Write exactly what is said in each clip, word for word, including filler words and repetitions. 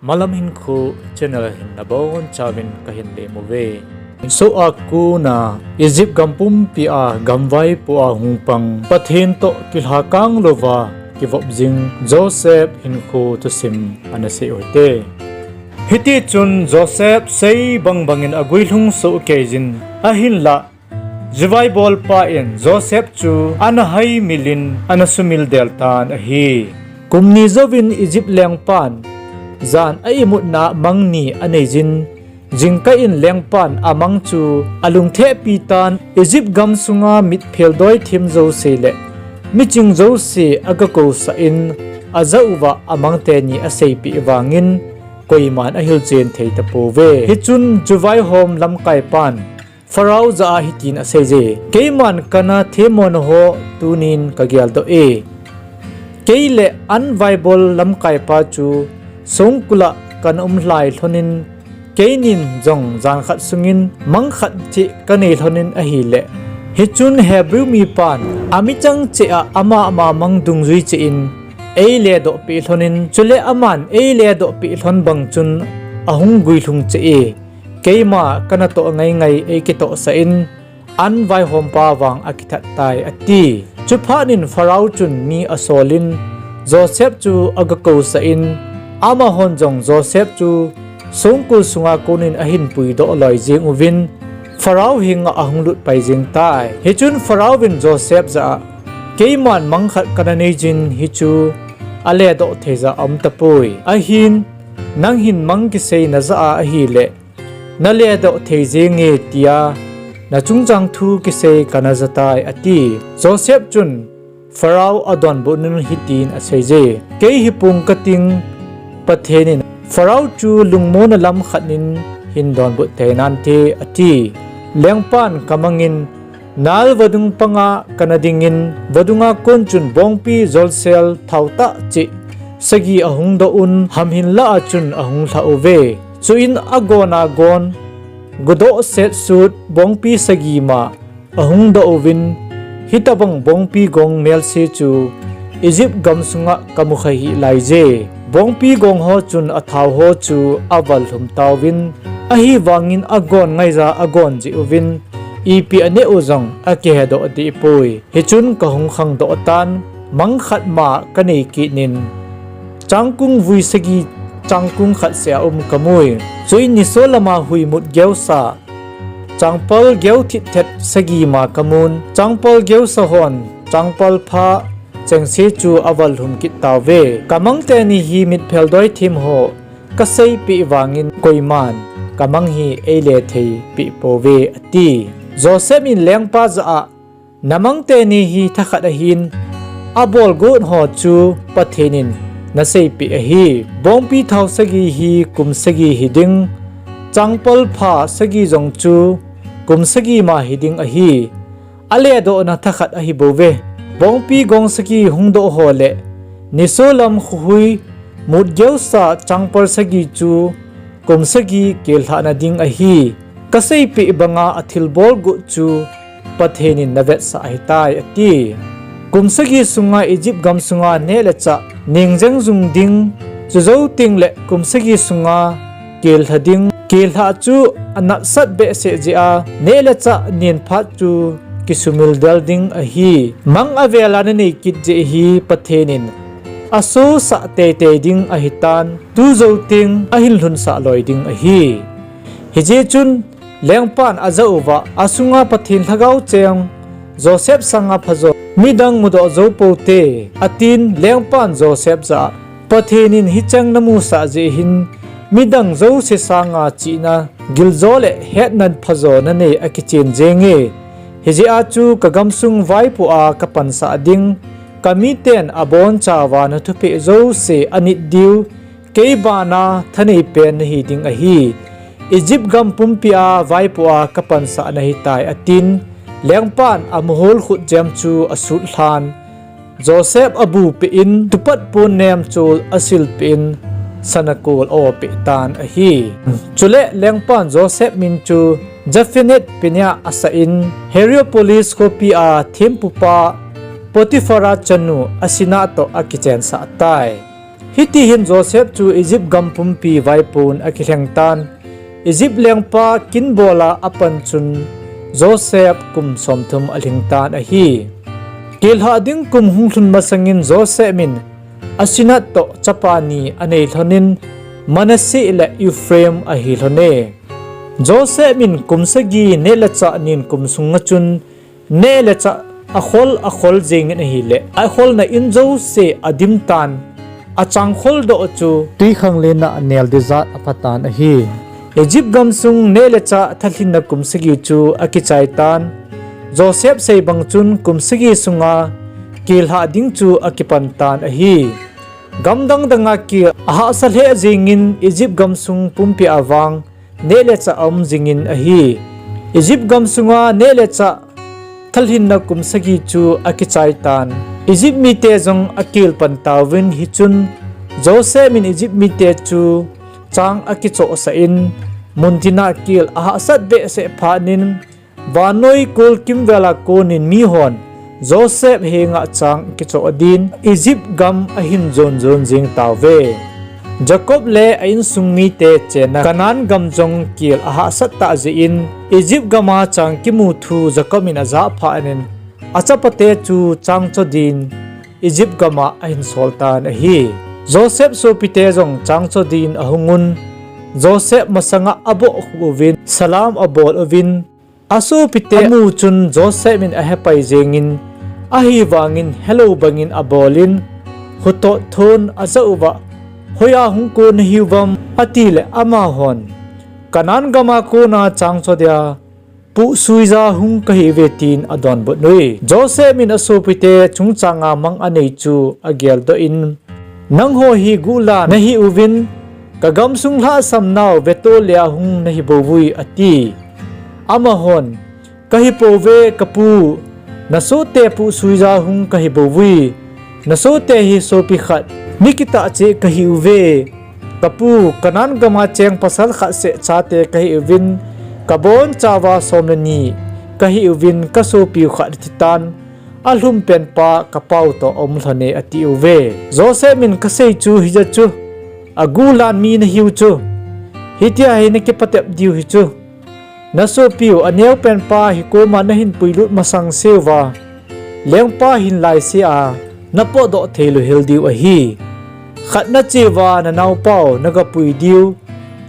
Malam Hinkho channel hin nabonchauvin kahin lem uve. Soh a kona Egypt gam pumpia gamvaipoa hung pang Pathen toh kilhakang louva kivop jing Joseph hinkho thusim ana sei uhite. Hitichun Joseph sei bangbangin aguilhung sohkeijin, ahinla juvai bolpa in Joseph chu ana haimilin ana sumil del tan ahi. Kum ni jouvin Egypt lengpan jan a imutna mang ni aneijin, jingkah in lengpan amang chu alungthehpi tan, Egypt gamsunga mitphel doithem jouse le miching jouse agakousah in, ajah uva amang teni aseipeh vangin koiman ahilchen thei tapouve. Hichun juvaihom lamkaipan Pharaoh jah a hitin aseije, Keiman kana themmona ho tunin kageldoh e. Kei le an vaibol lamkaipa chu songkul a kana um lhai lhonin, keinin jong jan khat sungin mang khat cheh kanei lhonin ahile, hichun Hebrew mipan amichang cheh a amama mang dungjui cheh in eiledoh peh lhonin, chule aman eiledoh peh lhon bang chun ahung guilhung cheh e. Keima kanatoh ngaingai eikitohsah in, an vaihompa vang akithat tai, ati. Chuphatnin Pharaoh chun mi asolin, Joseph chu agakousah in, amahon jong Joseph chu songkul sunga konin ahin puidoh loi jeng uvin, Pharaoh henga ahung lutpai jeng tai. Hichun Pharaoh vin Joseph jah a, Keiman mang khat kana neijin hichu aledoh theija aum tapoi. Ahin, nang hin mang kisei najah a ahile, naledoh thei jenge tia nachungchang thu kisei kana jatai, ati. Joseph chun Pharaoh adonbutnun hitin aseije, Kei hi pung kating, Pathen in Pharaoh chu lungmonna lam khatnin hin donbut theinante, ati. Lengpan kamangin Nile vadung panga kana dingin, vadunga kon chun bongpi jolsel thaotah cheh sagi ahung doh un, hamhin lah a chun ahung lhah uve. Chuin agona gon gudoh setsut bongpi sagi ma ahung doh uvin, hitobang bongpi gong melse chu Egypt gamsunga kamukha hih laije. Bongpi gong ho chun athao ho chu aval lhum tauvin, ahivangin agon ngaija agon jeh uvin, ipi aneh u jong akihedoh dehpoi. Hichun kahung khangdoh tan, mang khat ma kanei kitnin, changkung vui sagi changkung khat seh a um kamui. Chuin nisolama hui mutgeusa changpal geu thitthet sagi ma kamun, changpal geusa hon changpal pha chengse chu aval lhum kit tauve. Kamang teni hi mitphel doithem ho kaseipeh vangin koiman kamang hi eile theipeh pouve, ati. Joseph in lengpa jah a, Namang teni hi thakhat ahin, abolgot ho chu Pathen in naseipeh ahi. Bongpi thao sagi hi kum sagi hiding, changpal pha sagi jong chu kum sagi ma hiding ahi. Aledohna thakhat ahibouve. Bongpi gong sagi hungdoh ho le nisolam khohui mutgeusa changpal sagi chu kum sagi kellhahna ding ahi. Kaseipeh banga athilbol got chu Pathen in navetsah ahitai, ati. Kum sagi sunga Egypt gamsunga neh le chah ning jengjung ding, chujou tengle kum sagi sunga kellha ding, kellhah chu anatsat behseh jeh a, neh le chah nen phat chu kisumil del ding ahi. Mang avela nanei kit jeh hi Pathen in asosah teitei ding ahitan, tu jou teng ahin lhunsah loi ding ahi. Hijeh chun lengpan ajah uva, Asunga Pathen lhagao cheng Joseph sanga phajo midang mudoh jou poute, atin. Lengpan Joseph jah a, Pathen in hicheng namusah jeh hin midang jouse sanga chihna, giljo le hetna phajo nanei akichen jenge. Hijeh a chu kagamsung vaipoh a kapansah ding, kamiten abonchauva nathupheh jouse anit diu, kei bana thanei pen nahi ding ahi. Egypt gam pumpia vaipoh a kapansah nahitai, atin. Lengpan amahol khutjem chu asutlhan, Joseph abupeh in, tupat pon nemchol asilpeh in, sana kol aopeh tan ahi. Chule lengpan Joseph min chu Zaphenath Paneah asah in, Heliopolis khopia thempupa Potipharah chanu Asenat toh akichensah tai. Hitihin Joseph chu Egypt gam pumpi vaipon akilheng tan. Egypt lengpa kinbola apan chun Joseph kum somthum alhing tan ahi. Kelhah ding kum hung lhun masangin Joseph in Asenat toh chapa ni anei lhonin Manasseh le Ephraim ahi lhone. Joseph in kum sagi neh le chah nin kum sunga chun neh le chah akhol akhol jengin ahile akholna in jouse adim tan, achang kholdoh chu twikhanglen a anel ding jat aphatan ahi. Egypt gamsung neh le chah thalhinna kum sagi chu akichai tan. Joseph sei bang chun kum sagi sunga kelhah ding chu akipan tan ahi. Gamdang danga kel ahahsa lheh jengin Egypt gamsung pumpi a vang neh le chah aum jingin ahi. Egypt gamsunga neh le chah thalhinna kum sagi chu akichai tan. Egypt mite jong akel pan tauvin hichun Joseph in Egypt mite chu chang akichohsah in muntina kel ahahsat behseh phatnin vannoi kol kimvela konin mihon Joseph henga chang kichoh din Egypt gam ahin jon jon jeng tauve. Jacob le a insung mite chenna Canaan gam jong kel ahahsat tah jeh in Egypt gama chang kimu thu Jacob in ajah phatnin achapate chu changcho din Egypt gama ahin sol tan ahi. Joseph sopite jong changcho din ahungun Joseph masanga abohkhup uvin salam abol uvin asopite amu chun Joseph in ahepai jengin ahivangin helou bangin abolin hutoh thon ajah uva, hoiya hung kon nahiuvam, atile amahon Canaan gama kona changcho dia puhsuija hung kahiuve tin adonbut ui. Joseph in asopite chungchanga mang anei chu ageldoh in, nangho hi guhlan nahiuvin kagamsung lhahsam nau vetoh lea hung nahibouvui ati. Amahon, kahipouve kapu, nasohte puhsuija hung kahibouvui. Nasohte hi sopi khat, mi kitah cheh kahiuve. Kapu, Canaan gama cheng pasal khat seh chate kahiuvin, kabonchauva som le ni kahiuvin, kasopiu khat atitan, alhumpenpa kapau toh aum lhone atiuve. Joseph in kasei chu hija chu, aguhlan mi nahiu chu, hitia hi nakipatep diu hichu. Nasopiu aneopenpa hikoma nahin puilut masangseuva, lengpa hin laisea napotdoh thei louhel diu ahi. Khat nacheuva nanaopau nagapui diu,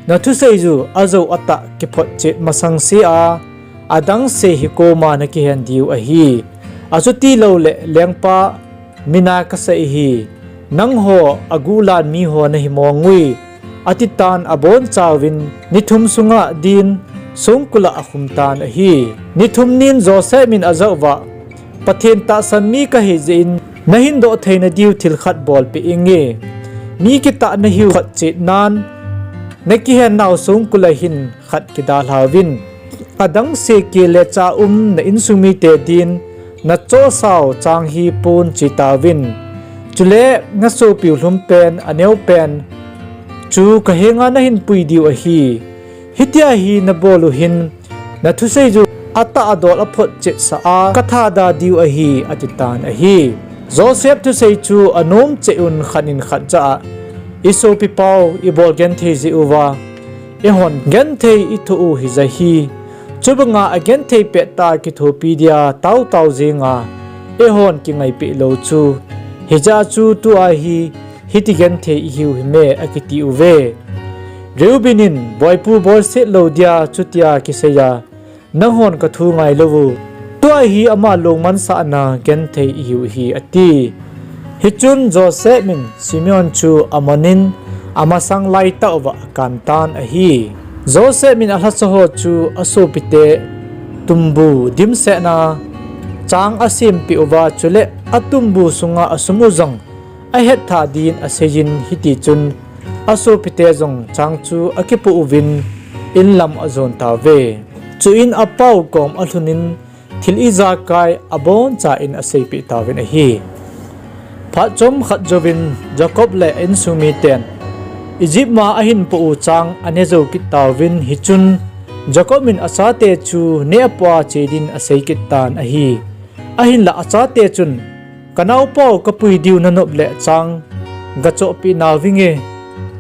nathuseiju ajou atah kiphotchet masangsea, adangse hikoma nakihen diu ahi. Achutiloule lengpa, mina kasei hi, nangho aguhlan miho nahimongui, atitan abonchauvin nithum sunga din songkula akhumtan ahi. Nithum nin Joseph in ajah uva, Pathen tahsan mi kahijeh in nahindoh theina diu thil khat bolpeh inge. Mi kitah nahiu khat chetnan, nakihennau songkula hin khat kidalhauvin, adangse kel le chah um na insung mite din nachohsau chang hi ponche tauvin. Chule nasopiu lhumpen aneopen chu kahenga nahin pui diu ahi. Hitia hi nabolu hin nathuseiju atah adol aphotchetsah a kathada diu ahi, atitan ahi. Joseph thusei chu anomcheh un khat in khat jah a, isopipau ibol genthei jeh uva eihon genthei ithoh u hija hi, chubanga agenthei pettah a kithopi dia taotao jenga eihon kingaipehlou chu, hijeh a chu tua hi hiti genthei ihiu hime akitiuve. Reuben in, boipu bolset lou dia chutia kiseiya, nanghon kathu ngailouvu, tua hi ama lungmansahna genthei ihiu hi ati. Hichun Joseph in Simeon chu amanin amasang laitah uva akantan ahi. Joseph in alhachaho chu asopite tumbu dimsetna chang asempeh uva, chule atumbu sunga asum u jong ahetthah din aseijin, hitichun asopite jong chang chu akipoh uvin inlam ajon tauve. Chuin apau kom alhunin thil ijakai aboncha in aseipeh tauvin ahi. Phat chomkhat jouvin Jacob le a insung miten Egypt ma ahinpoh u chang anejou kit tauvin, hichun Jacob in achate chu neh apoh a che din aseikit tan ahi. Ahinla achate chun, kanaopau kapui diu nanop le chang gachohpeh nauvinge.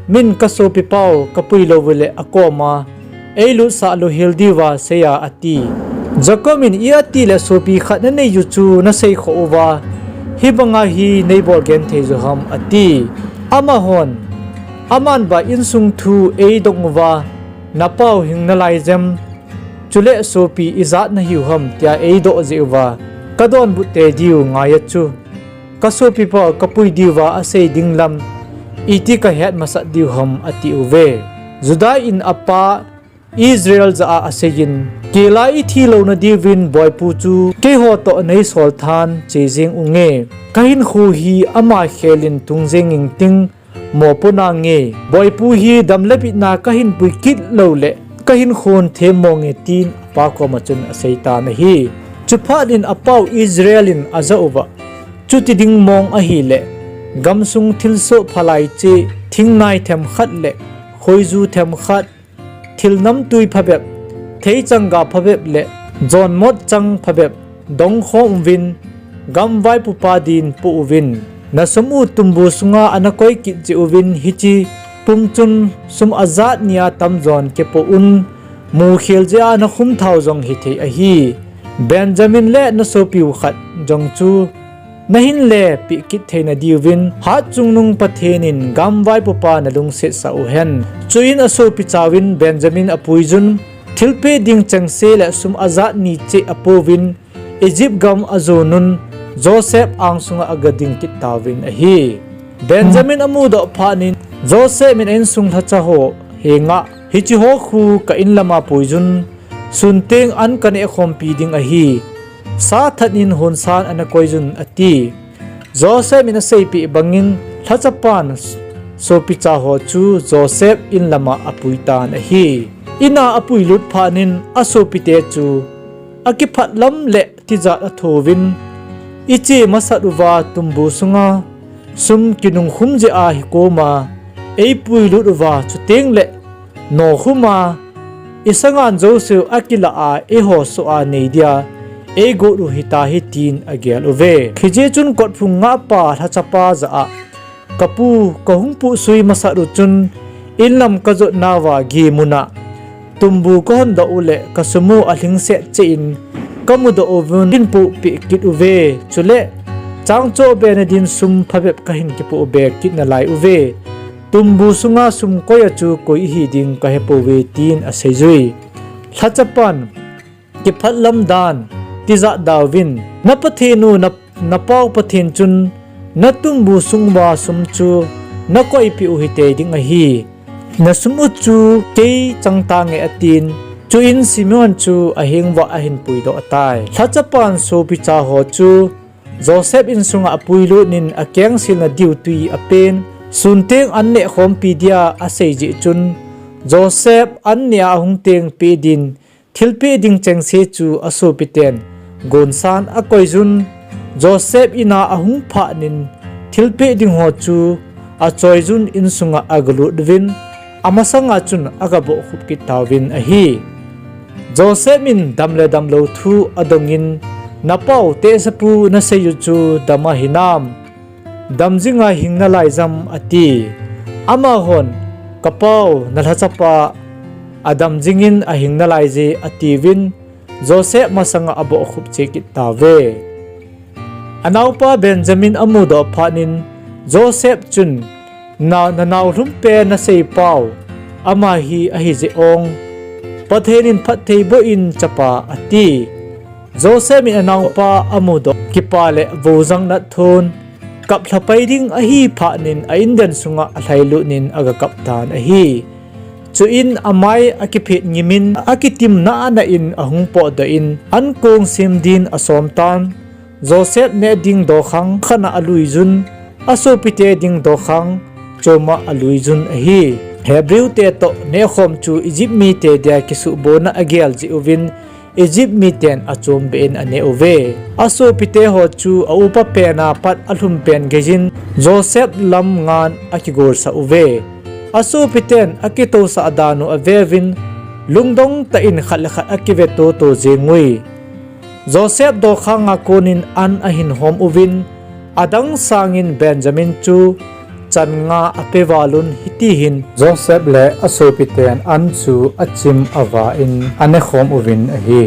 Min kasopipau kapui lou uleh akoma eilutsah louhel diuva seiya ati. Jacob in, Ijeh inem itile sopi khat nanei u chu naseikhoh uva, hibanga hi neibol genthei u ham, ati. Amahon, Aman ba insung thu eidong uva, napau hing nalai jem? Chule sopi ijat nahiu ham tia eidoh jeh uva, kadonbut tei diu ngaiya chu, kasopipa kapui diuva asei ding lam iti kahet masat diu ham, atiuve. Judah in apa Israel jah a aseiyin, Kila ithi louna diuvin boipu chu keiho toh neisol than che jeng unge. Kahinkho hi ama khelin tung jeng ingting, mopo nange. Boipu hi dam le bitna kahin pui kit louleh kahinkhon them monge, tin apa koma chun aseitan ahi. Chuphat in apau Israel in ajah uva, Chuti ding mong ahileh, gamsung thilsoh phalai cheh, thingnai themkhat le khoiju themkhat, thil namtui phabep, theichanga phabep le jonmot chang phabep dongkhom uvin, gam vaipupa din pouvin. Nasum u tumbu sunga anakoi kit jeh uvin hiche pum chun sum ajat nia tamjon kipoh un, mukhel jeh a nakhum thao jong hithei ahi. Benjamin le nasopiu khat jong chu nahin le peh kit theina diuvin, Hatchungnung Pathen in gam vaipupa nalungsetsah uhen. Chuin asopi chauvin Benjamin apuiyun, thilpeh ding chengse le sum ajat ni cheh apouvin, Egypt gam ajonun, Joseph angsunga agading kit tauvin ahi. Benjamin amudoh phat in, Joseph in a-insung lhachaho henga, Hicheho khu ka-in lama puiyun, sunteng an kanehkhompi ding ahi. Sa that in honsan anakoiyun, ati. Joseph in aseipeh bangin, lhachapan sopichaho chu Joseph in lama apuitan ahi. Ina apuilut phat in asopite chu akiphatlam le tijat athouvin, Iche masat uva tumbu sunga sum kinungkhum jeh a hikoma eipuilut uva, chutengle nokhuma isangan jouseu akilah a eiho soh a nei dia eigot u hitahi, tin agel uve. Hijeh chun kotphung ngahpa lhachapa jah a, Kapu, kahung puhsui masat u chun, inlam kajotnauva gimuna tumbu kahondoh uleh kasumu alhingset cheh in kamudoh uvin, kahin pohpeh kit uve. Chule changchoh bena din sum phabep kahin kipohbe kit nalai uve. Tumbu sunga sum koiya chu koi ihi ding kahepouve, tin aseiyui. Lhachapan kiphatlam dan tijat dauvin, na Pathen u, na, napau Pathen chun natumbu sung uva sum chu nakoipeh u hitei ding ahi. Nasum u chu kei changtange, atin. Chuin Simeon chu aheng uva ahin puidoh tai. Lhachapan sopichaho chu Joseph insunga apuilut in akengsilna diu twi apen, sunteng an nehkhompi dia asei jeh chun, Joseph an neh a ahung teng peh din thilpeh ding chengse chu asopiten gonsan akoiyun. Joseph ina ahung phat in thilpeh dingho chu achoiyun insunga agalut uvin, amasanga chun agabohkhup kit tauvin ahi. Joseph in dam le damlou thu adongin, Napau tehsepu naseiyu chu dam ahinam? Damjinga hing nalai jam? ati. Amahon, Kapau, nalhachapa adam jingin ahing nalaije, atiuvin, Joseph masanga abohkhup cheh kit tauve. Anaopa Benjamin amudoh phat in Joseph chun, Na, nanao lhumpen naseipau, ama hi ahijeh ong, Pathen in phatthei boh in chapa, ati. Joseph in anaopa amudoh, kipa le voujang natthon, kap lhapai ding ahi phat in a-indan sunga alhailut in agakap tan ahi. Chuin amai akiphet ngimin akitim nana in ahung potdoh in ankong sem din asomtan. Joseph neh ding dokhang khatna aluiyun, asopite ding dokhang choma aluiyun ahi. Hebrew te toh nehkhom chu Egypt mite dia kisuhbona agel jeh uvin, Egypt miten achombeh in aneuve. Asopiteho chu aupa pena pat alhumpen geijin Joseph lam ngan akigolsah uve. Asopiten akitousah dan u aveuvin, lungdong tah in khat le khat akivetoto jengui. Joseph dokhanga konin an ahin hom uvin, adang sangin Benjamin chu chan nga apevalun hitihin Joseph le asopiten an chu achim ava-in anekhom uvin ahi.